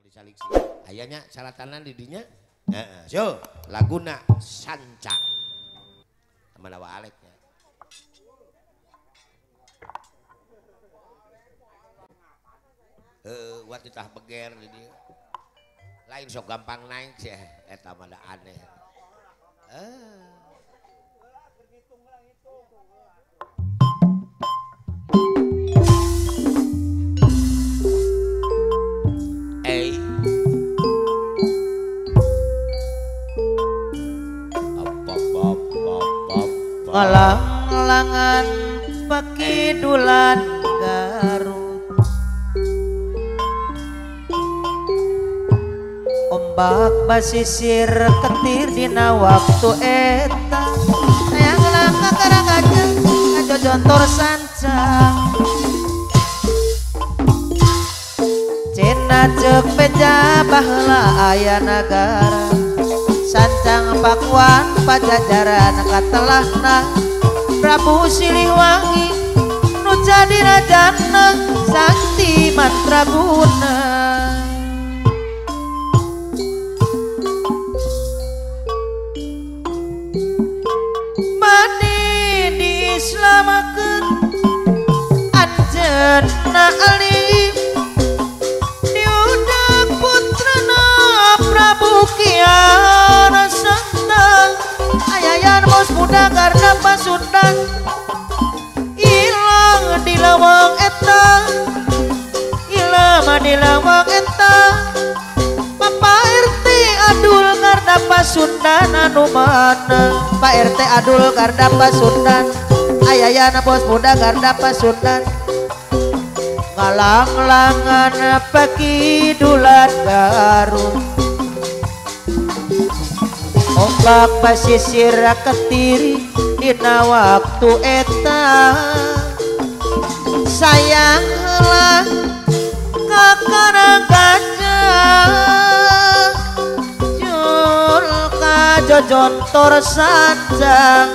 Disaliksi. Ayahnya salatanan di dinya. Heeh. So, laguna Sancang. Mana wa aleknya. Heeh, wat ditah beger di dieu. Lain sok gampang naik sih eta mah da aneh. Ngalang-langan pakidulan Garut, ombak basisir ketir dina waktu eta, hayang langka karang ngajojontor sancang. Cenah ceuk beja baheula aya nagara, Sancang Pakuan Pajajaran katelahna, Prabu Siliwangi nu jadi rajana, sakti mantraguna. Mani diislamakeun anjeunna alim, diudak putrana Prabu Kian Santang. Ayayan bos muda karena Pasundan, ilang di lawang eta, ilang di lawang eta. Bapak RT adul karena Pasundan anu mana, Pak RT adul karena Pasundan. Ayayan bos muda karena Pasundan, ngalang-langan pakidulan Garut, ombak basisir ketiri dina waktu eta. Sayang heula ka Karang Gajah, jul ka jojontor sancang.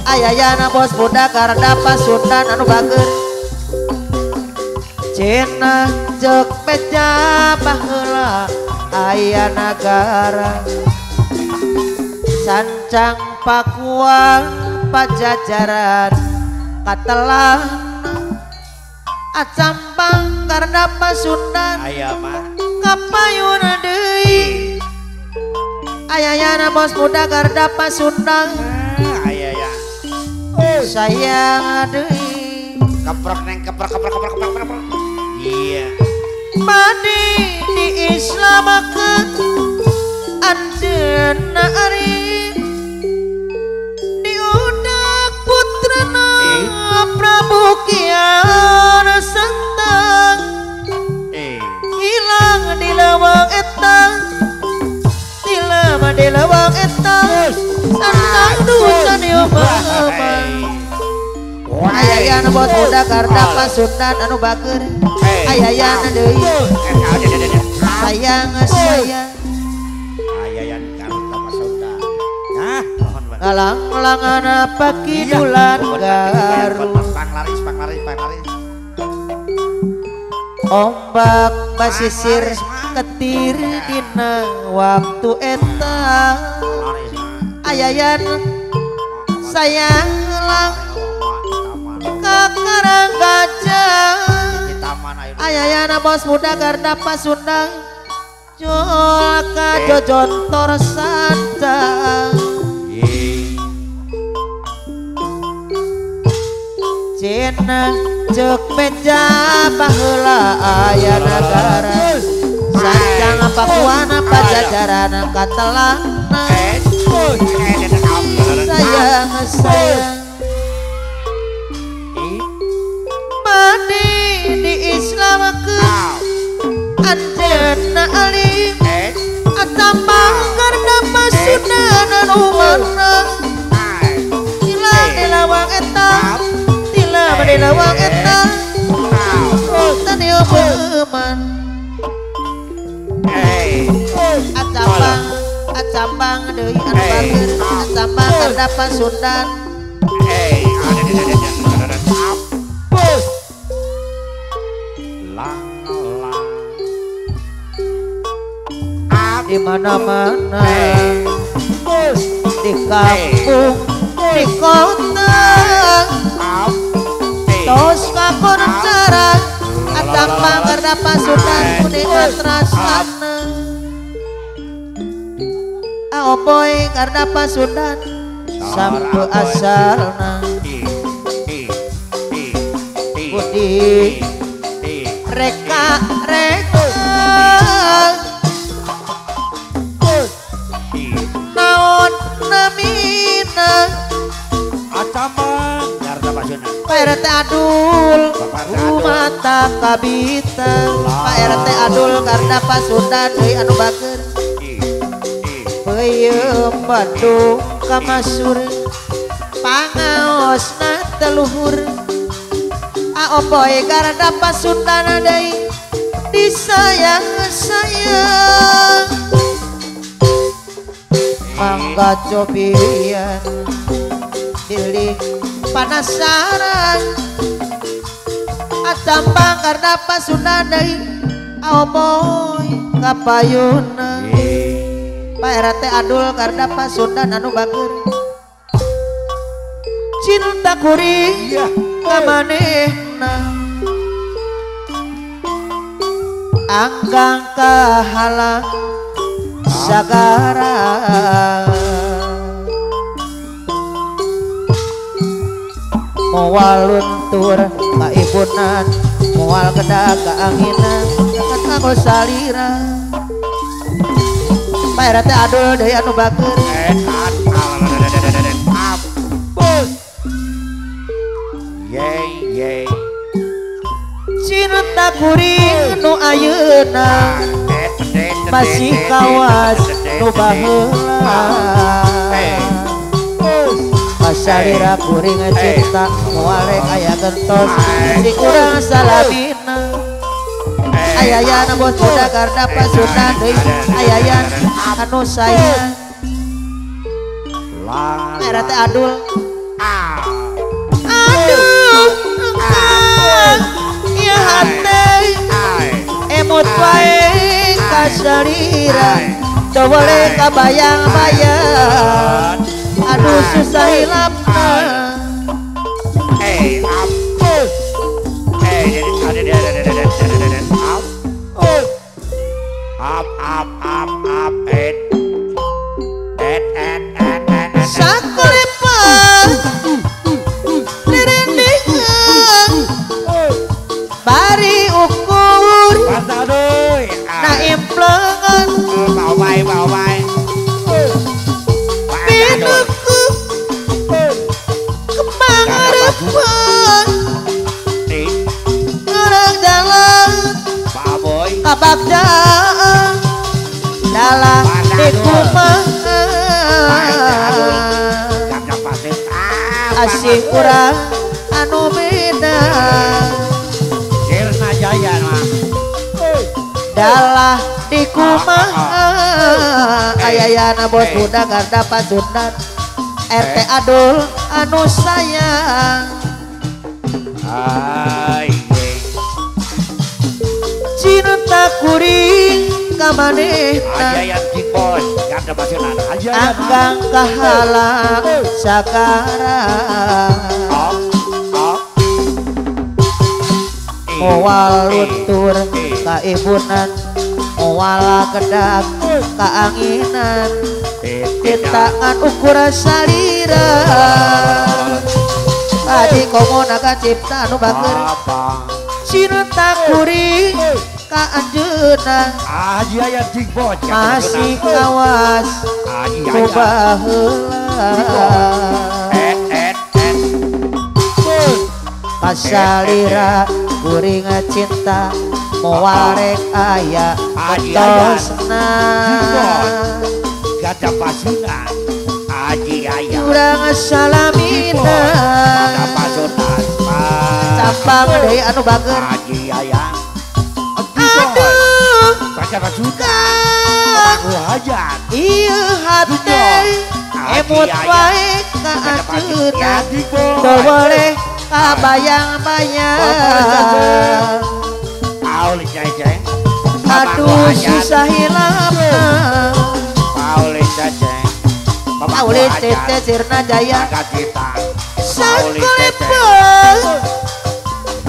Ayayana bos muda karena Pasundan anu bager, cenah ceuk beja baheula aya nagara, Sancang Pakuan Pajajaran katelah, acambang karena Pasundan kapayun deui. Ayayana bos muda karena Pasundan, sayang deui. Keprok neng keprok keprok keprok keprok keprok. Iya. Mani diislamakeun anjeunna ari, diudak putrana Prabu Kian Santang. Ilang di lawang eta, ilang di lawang eta, santang dusan ieu mah. Ayayan bos muda karena Pasundan anu bager, ayayan deui sayang sayang. Ayayan karena Pasundan. Nah, ngalang-langan pakidulan Garut, panglaris panglaris panglaris. Ombak basisir ketir dina waktu eta. Ayayan sayang lang ka Karang Gajah, ayayana bos muda karena Pasundan, jol ka jojontor sancang. Cenah ceuk beja baheula aya nagara, Sancang Pakuan Pajajaran katelahna, sayang sayang. Mani diislamakeun anjeunna alim, atambang karena Pasundan anu mana, ilang di lawang eta, ilang di lawang eta, tan ieu beuman. Acambang acambang deui anu bager, acambang karena Pasundan. Lang lang. Di mana-mana, di kampung, di kota, tos kakoncara atapa karena pasukan kuningan rasana. Aoboy karena pasukan sampai asalna. Budi reka reka naon namina acaman karena pasukan Pak RT Adul mata kabita. Pak RT Adul karena pasukan deui anu bager peuyeum Bandung ka Masur pangaosna teluhur. Aoboy karena pasundan deui disayang-sayang. Mangga cobian bilih panasaran acampang karena pasundan deui aoboy kapayuna. Pak RT Adul karena pasundan anu bager cinta kuring ka manehna anggang kahalang sagara. Moal luntur ka ibunan, moal kedah ka anginan, kan nganggo salira. Pak RT Adul deui anu bager. Cinta kuring nu ayeuna masih kawas nu baheula. Pasalira kuring cinta moal rek aya gentos si urang salabina. Ayayan bos muda karena pasukan deui ayayan anu sayang. Pak RT Adul aduh ya hate emot wae kasalira teu boleh kabayang-bayang aduh susah hilapna. Sakurepan nirindingan bari ukur na implengan pinuku kembang harapan ngerang jalan kabakjaan dalah di kumaha asih urang anu beda dalah di kumaha ayayana bos muda garda pasundan RT Adul anu sayang. Cinta kuring ka manehna anggang kahalang sakarang. Moal luntur ka ibunan, moal kedak ka anginan, tintangan ukur salira. Adi komo naga cipta anu bager cinta kuring ka anjeunna masih kawas ku baheula. Pasalira kuring cinta moal rek aya entosna gada pasunan aji aya urang salamina gada pasunan campang deui anu bager aji aya aduh gada pasunan aku hajat ieu hate emut wae ka anjeunna teu boleh kabayang-bayang. Aduh susah hilapna. Pauli Cece Sirna Jaya Sakolepeng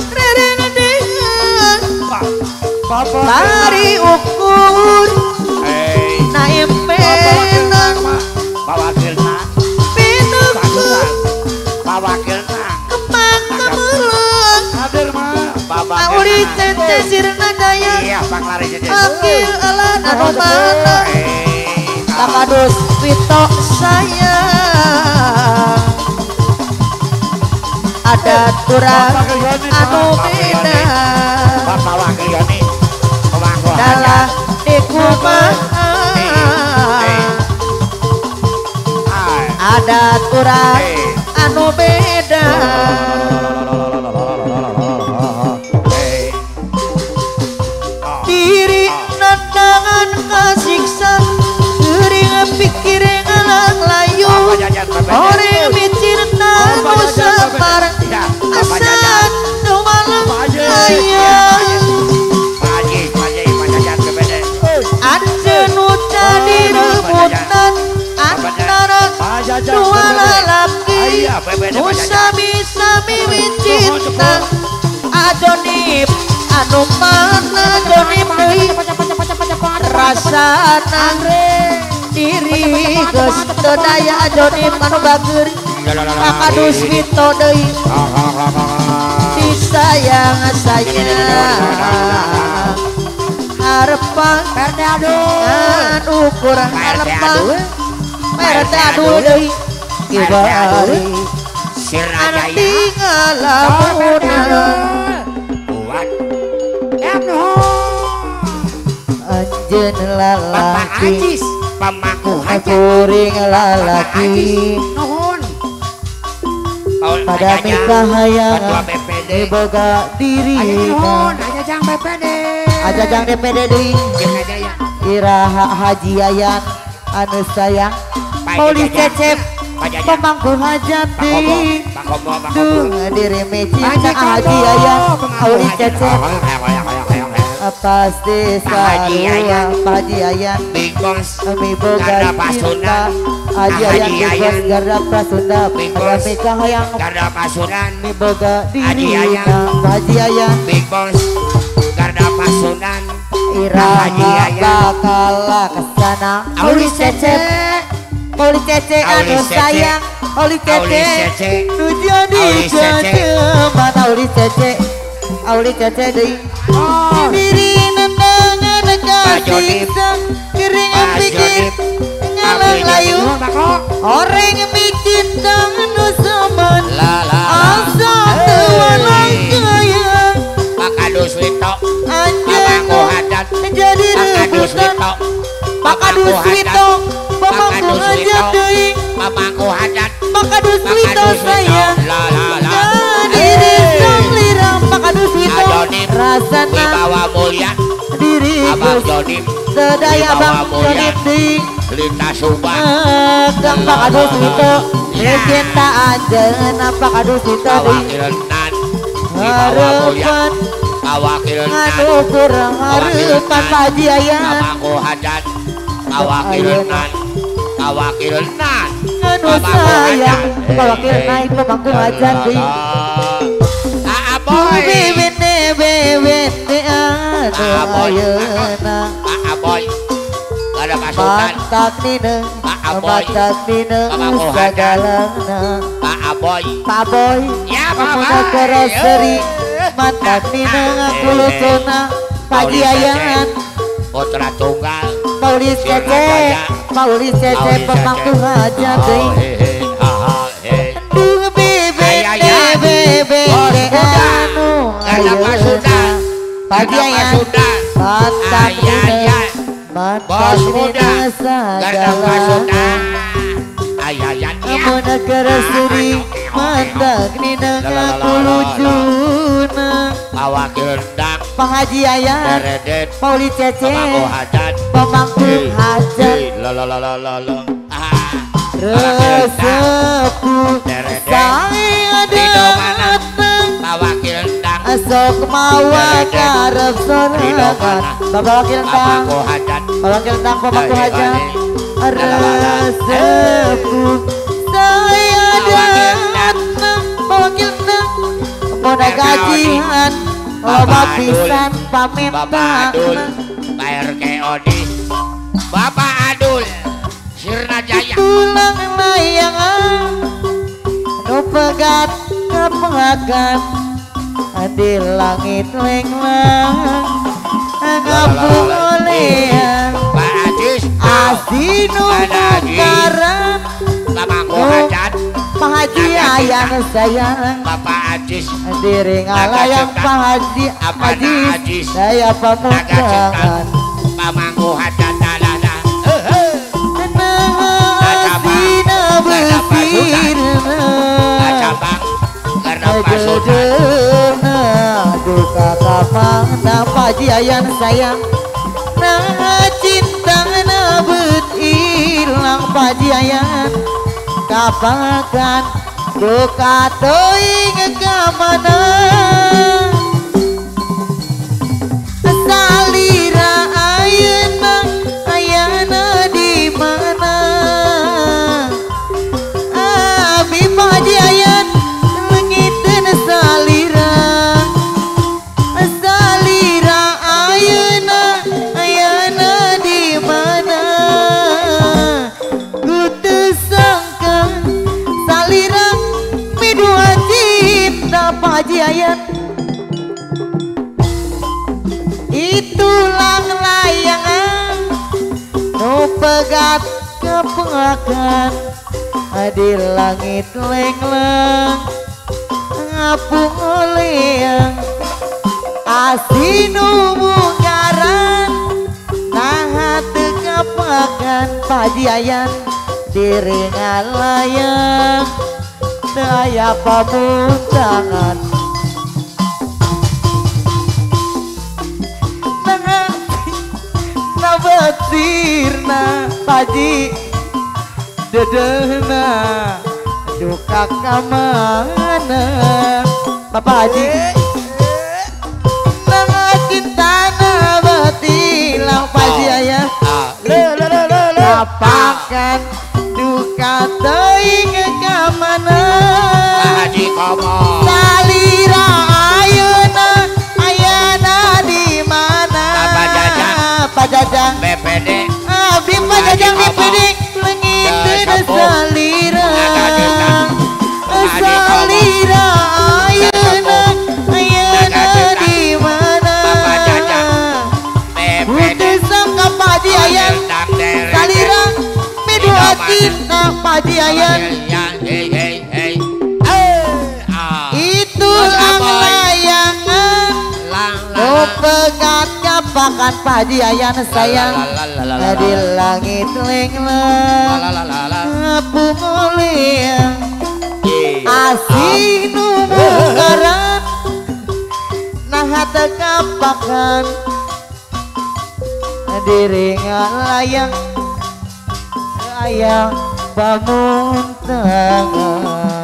Rerengedean Bari ukur Naim penang Pinukur Kemang kemelang Pauli Cece Sirna Jaya Akil alan anu mana Pakadus Wito sayang ada kurang anu beda dalah dikumaha ada kurang anu beda diri nandangan kasiksa geuring pikir ngalang layu orang micir nu sapar asa nu malang aya anjeun nu jadi rebutan antara dua lalaki nu sami-sami micinta ajonip anu mana jonip deui rasana diri geus teu daya jonip anu bager Pakadus Wito deui disayang sayang harepan ukur harepan PRT adul deui kibari nanti ngalamunan anjeun lalaki kuring lalaki pada mikahayang boga diri ajajang DPD deui iraha Haji Yayan anu sayang Pauli Cecep pemangku hajat deui duh diri micinta Haji Yayan Pauli Cecep pasti sarua Haji Yayan mi boga cinta Haji Yayan Big Bos Garda Prasunda pada mikahayang Garda Pasundan mi boga diri Haji Yayan Big Bos Garda Pasundan iraha bakal kesana Pauli Cecep Pauli Cece anu sayang Pauli Cece nu jadi kaceman Pauli Cece Pauli Cece deui diri nendangan kasiksa geuring pikir ngalang layu orang micinta nu saman asa teu walang kaya Pakadus Wito anjeun jadi rebutan Pakadus Wito pemangku hajat deui pemangku hajat Pakadus Wito sayang diri song lirang Pakadus Wito rasana wibawa mulya diri Abang Jonip sedaya Abang Jonip deui Lintas Subang Kang Pakadus Wito cinta anjeun Pakadus Wito deui wibawa mulya harapan Kawakil anu kurang harapan Haji Yayan pemangku hajat Kawakil nan Kawakil nan anu sayang Kawakil naik pemangku hajat deui Aboy bebene bebene anu ayeuna Pak Aboy Garda Pasundan Matak nina Pak Aboy Matak nina sagalana Pak Aboy Pak Aboy ya Pak Aboy seri Matak nina kulucuna Haji Yayan Putra Tunggal Pauli Cece Pauli Cece pemangku hajat deui duh bebene bebene anu ayeuna Haji Yayan Matak nina Bos muda Garda Pasundan Ayayan Amun keur seri matak nina kulucuna Kawakil dang Pak Haji Yayan Pauli Cece pemangku hajat pemangku hajat la la la la la resepu saya datang Kawakil dang Sok mawa karep sorangan Bapak Wakil Tang Pemangku hajat Bapak Wakil Tang pemangku hajat Resepku saya datang wakilna Bona gajian loba pisan paminta Pak RK Odi Bapak Adul Sirna Jaya tulang layangan nu pegat kapakan di langit lenglang ngapulean Pak Ajis asinu mungkaran Pak Haji ayang sayang Bapak Ajis diri ngalayang Pak Haji Ajis saya pamuntangan Pamangku hajat dalala asina besirna Jodohna duka kapang Pak Haji ayang sayang nah cinta na bet ilang Pak Haji ayang kapakan duka teuing ka mana salira ayeuna ayana di mana abi Pak Haji ayan leungiteun salira salira ayeuna ayana di mana ku teu sangka salira midua cinta Pak Haji ayan itulang layangan nu pegat kepengakan di langit lenglang ngapung oleang asinu mungkaran nah teu kapakan Pak Haji ayan diri ngalayang teu aya pamuntangan Nabatirna Pak Haji dedehna duka ka mana Bapak Haji nang cintana batilang Pak Haji ayah kapakan duka teuing ka mana Pak Haji komo salira ayeuna ayana di mana Bapak Jajang Pak Jajang BPD abdi Pak Jajang BPD leungiteun salira salira ayeuna ayana di mana Bapak Jajang BPD putus sangka Pak Haji ayan salira midua cinta Pak Haji ayan itulang layangan pegat kapakan Pak Haji ayan sayang di langit lenglang ngapung oleang asinu mungkaran nah teu kapakan diri ngalayang ayang pamuntangan.